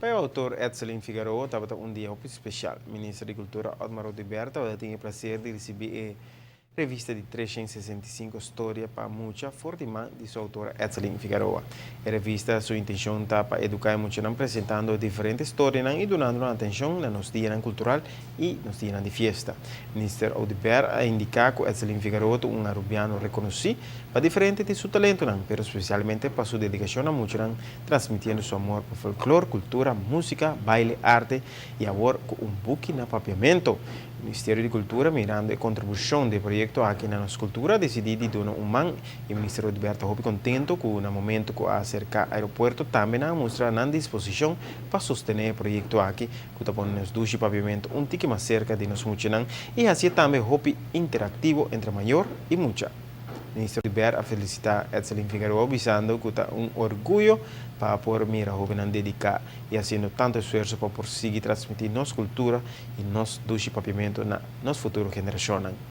Pa e autor Edseline Figaroa tabata un dia hopi special. Minister di Cultura Otmar Oduber tabatin e placer di ricibi e revista di 365 Storia pa Mucha for di man di su autora Edseline Figaroa. E revista su intencion ta pa educa muchanan presentando diferente storia y dunando atencion na nos dia cultural y nos dia di fiesta. Minister Oduber a indica cu Edseline Figaroa ta un arubiano reconoci pa diferente di su talento, pero especialmente pa su dedicacion na muchanan, transmitiendo su amor pa folklore, cultura, musica, baile, arte y awor cu un buki na Papiamento. Ministerio di Cultura, mirando e contribucion di e proyecto aki na nos cultura, a dicidi di duna un man y Minister Oduber ta hopi contento cu na momento cu a acerca aeropuerto tambe a mustra nan disposicion pa sostene e proyecto aki, cu ta pone nos dushi Papiamento un tiki mas cerca di nos muchanan y asina tambe hopi interactivo entre mayor y mucha. Minister Oduber a felicita Edseline Figaroa bisando cu ta un orguyo pa por mira hobennan dedica y haciendo tanto esfuerso pa por sigui transmiti nos cultura y nos dushi Papiamento na nos futuro generacion.